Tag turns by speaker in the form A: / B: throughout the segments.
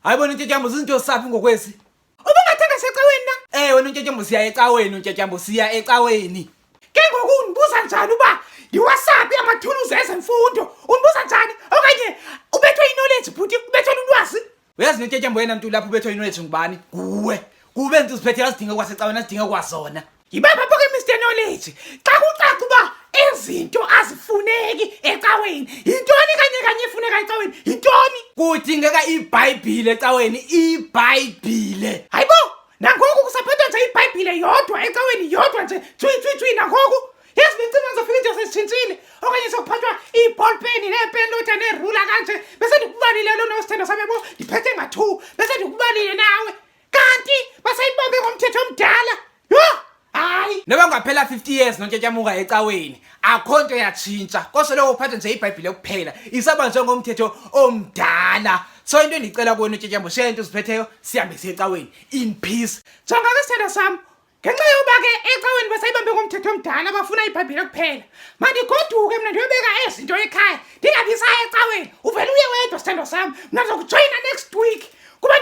A: Hayi bona intyatyambo, zizinto zisaphi ngokwezi?
B: Ubungathanda secaweni na?
A: Ewe nontyatyambo, siya ecaweni nontyatyambo, siya ecaweni.
B: Ke ngoku undibuza njani uba ndiwasaphi amathuluzi ezemfundo? Undibuza njani? Okanye ubethwe i-knowledge bhuti, ubethwe lulwazi?
A: Uyazi nontyatyambo, yena mntu lapho ubethwe i-knowledge ngubani? Nguwe. Kube nto uziphethe azidinge kwasecaweni, azidinge kwazona.
B: Yibapha apho ke Mr Knowledge, xa kucaca uba ezinto azifuneki ecaweni, yintoni kanye kanye efuneka ecaweni? Yintoni?
A: Kudingeka iBhayibhile ecaweni, iBhayibhile.
B: Hayibo, nangoku kusaphathwa nje iBhayibhile yodwa ecaweni, yodwa nje tswi tswi tswi nangoku? Yazi bendicinga ndizofika into sezitshintshile, okanye sokuphathwa iiball pen neepelota neerula kanje. Bese ndikubalile loo nosithando sam, yabo, ndiphethe nga-two, bese ndikubalile nawe, kanti basayibambe ngomthetho omdala. Yho, hayi.
A: Noba kungaphela 50 years nontyatyambo ecaweni, akho nto yatshintsha, kosoloko uphathe nje iBhayibhile kuphela, isaba njengomthetho omdala. So into endicela kuwena untyatyambo, shiya into uziphetheyo, sihambe siye ecaweni in peace.
B: Jonga ke sithando sam, ngenxa yoba ke ecaweni basayibambe ngomthetho omdala, bafuna iBhayibhile kuphela, mandigoduke mna ndiyobeka ezinto ekhaya, ndingabi saya ecaweni. Uvele uye wedwa sithando sam, mna ndizokujoyina next week, kuba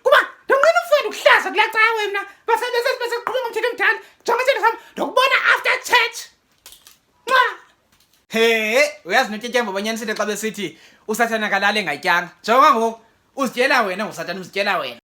B: kuba ndonqena ufunda ukuhlaza kulaa cawe mna baseqhube ngomthetho omdala. Jonga sithando sam, ndokubona after church. Nxa.
A: He, uyazi nontyatyambo, banyanisile xa besithi usathana kalale engatyanga. Njengoba ngoku uzityela wena, ngusathana uzityela wena.